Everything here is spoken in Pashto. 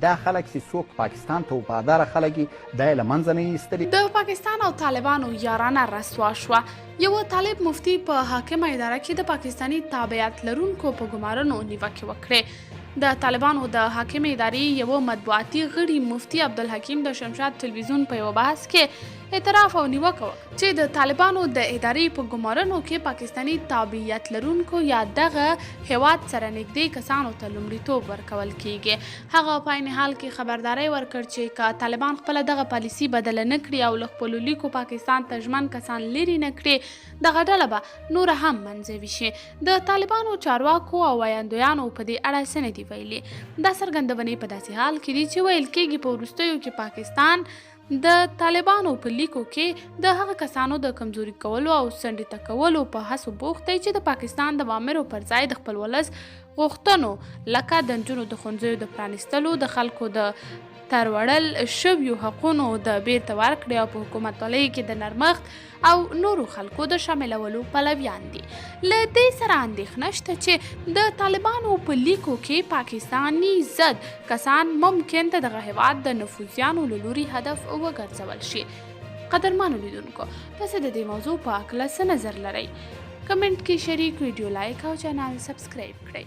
دا خلک چې څوک پاکستان ته وفاداره خلک دي، دا یې له منځه نه ایستلي. د پاکستان او طالبانو یارانه رسوا شوه. یوه طالب مفتي په حاکمه اداره کې د پاکستاني تابعیت لرونکو په ګمارنو نیوکې وکړې. د طالبانو د حاکمې ادارې یوه مطبوعاتي غړي مفتي عبدالحکیم د شمشاد تلویزیون په یوه بحث کې اعتراف او نیوکه وکړه چې د طالبانو د ادارې په ګمارنو کې پاکستاني تابعیت لرونکو یا دغه هیواد سره نږدې کسانو ته لومړیتوب ورکول کیږي. هغه په عین حال کې خبرداری ورکړ چې که طالبان خپله دغه پالیسي بدله نه کړي او له خپلو لیکو پاکستان ته ژمن کسان لیرې نه کړي، دغه ډله به نوره هم منزوي شي. د طالبانو چارواکو او ویاندویانو په دې اړه څه نه دي ویلي. دا څرګندونې په داسې حال کې دي چې ویل کېږي په وروستیو کې پاکستان د طالبانو په لیکو کې د هغه کسانو د کمزوري کولو او څنډې ته کولو په هڅو بوخت دی چې د پاکستان د اوامرو پر ځای د خپل ولس غوښتنو لکه د نجونو د ښوونځیو د پرانیستلو، د خلکو د تروړل شویو حقونو د بیرته ورکړې او په حکومتولۍ کې د نرمښت او نورو خلکو د شاملولو پلویان دي. له دې سره اندېښنه شته چې د طالبانو په لیکو کې پاکستاني ضد کسان ممکن د دغه هیواد د نفوذیانو له لوري هدف وګرځول شي. قدرمنو لیدونکو، تاسو د دې موضوع په هکله څه نظر لرئ؟ کمنټ کې شریک، ویډیو لایک او چینل سبسکرایب کړئ.